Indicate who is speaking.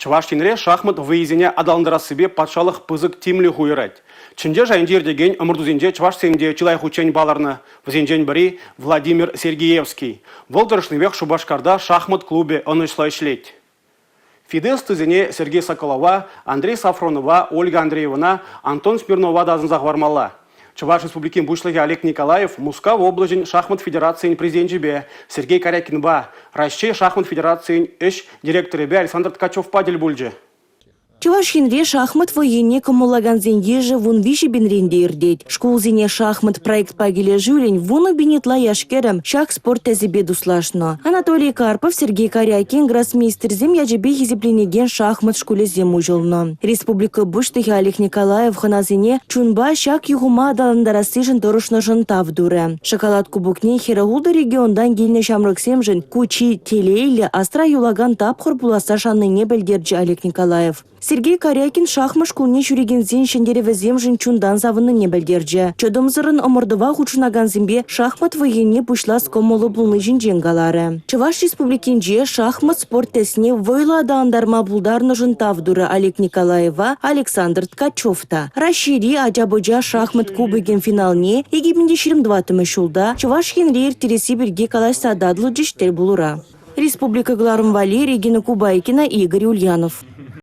Speaker 1: Чӑваш Енре шахмат вӑййисене аталантарассипе патшалӑх пысӑк тимлӗх уйӑрать. Тӗнче шайӗнче иртекен ӑмӑртусенче чӑвашсем те чылай хутчен палӑрнӑ. Вӗсенчен пӗри Владимир Сергеевский. Вӑл тӑрӑшнипех Шупашкарта шахмат клубӗ ӑнӑҫлӑ ӗҫлет. ФИДЕ ӑстисене Сергей Соколова, Андрей Сафронова, Ольга Андреевӑна, Антон Смирнова та асӑнса хӑвармалла. Чӑваш Республикин Пуҫлӑхӗ Олег Николаев Мускав облаҫӗн шахмат федерацийӗн президенчӗпе Сергей Карякинпа, Раҫҫей шахмат федерацийӗн ӗҫ директорӗпе Александр Ткачевпа тӗл пулчӗ.
Speaker 2: Чӑваш Енре шахмат вӑййине кӑмӑллакансен йышӗ 13 пинрен те иртет. Шкулсене шахмат проектпа килӗшӳллӗн 10 пин ытла яш-кӗрӗм ҫак спорт тӗсӗпе туслашнӑ. Анатолий Карпов, Сергей Карякин гроссмейстерсем ячӗпе хисепленекен шахмат шкулӗсем уҫӑлнӑ. Республика Пуҫлӑхӗ Олег Николаев хӑнасене чунпа ҫак юхӑма аталантарассишӗн тӑрӑшнӑшӑн тав турӗ. Шоколад кубокне 46 регионтан килнӗ ҫамрӑксемшӗн ку чи телейлӗ, асра юлакан тапхӑр пуласса шаннине пӗлтерчӗ Олег Николаев. Сергей Карякин шахмат шкулне ҫӳрекенсен ҫӗнтерӗвӗсемшӗн чунтан савӑннине пӗлтерчӗ. Чӑтӑмсӑррӑн ӑмӑртӑва хутшӑнакансемпе шахмат вӑййине пуҫлас кӑмӑллӑ пулни ҫинчен каларӗ. Чӑваш Республикинче шахмат спорт тӗсне вӑйлӑ аталантарма пултарнӑшӑн тав турӗ Олег Николаева Александр Ткачев та. Раҫҫейри ача-пӑча шахмат кубокӗн финалне 2024 ҫулта Чӑваш Енре ирттересси пирки калаҫса татӑлчӗҫ тӗл пулура. Республика кӑларӑм валли Регина Кубайкина, Игорь Ульянов.